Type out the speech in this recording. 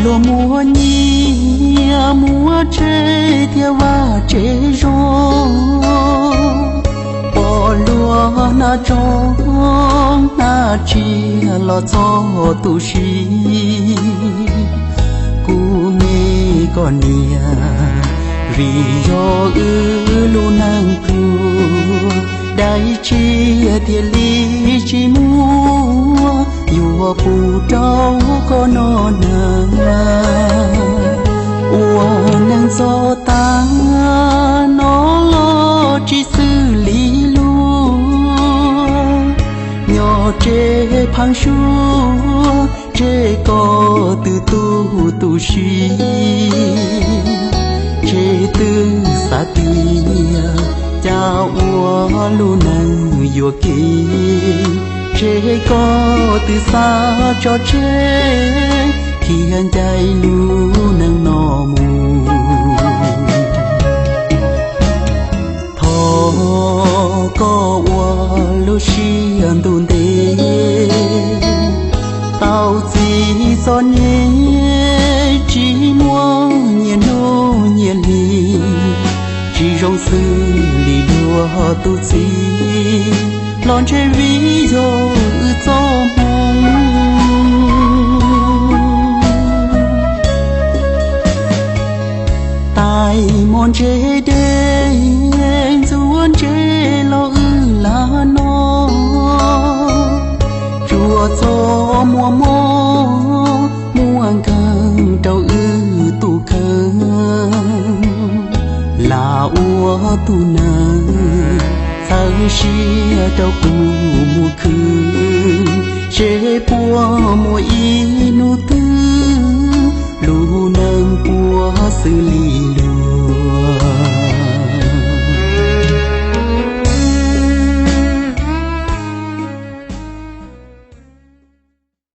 Luag muaj nyiaj muaj tsev thiab vaj tsev zoo, pom luag hnav tso hnav tsiaj los txog tu siab. Kuv me koj niam, vim yog wb lub neej pluag, dab tsi thiaj li tsis muaj yuav pub rau koj noj hnav. Ua neej txog tag no los tsis xws li luag, nyob tseg pheej suab, tseg koj twb tu tu siab, tseg twb xav tias cas ua lub neej yuam kev, tseg koj twb xav tso tseg thiab ncaim lub neej no mus. Thov koj ua lub siab ntuj ntev, tau txib txom nyem tsis muaj nyias hnub nyias hli, tsis zoo xws li luag tus txiv, los ntshe vim yog wb txoj hmoo. Tais mos ntse dej ntxuav ntse los wb lam noj, tsuas txog muaj mob muaj nkeeg rau wb tus kheej, lam ua tus neeg txhawb siab rau kuv mus khwv, seb puas muaj ib hnub twg lub neej puas xws li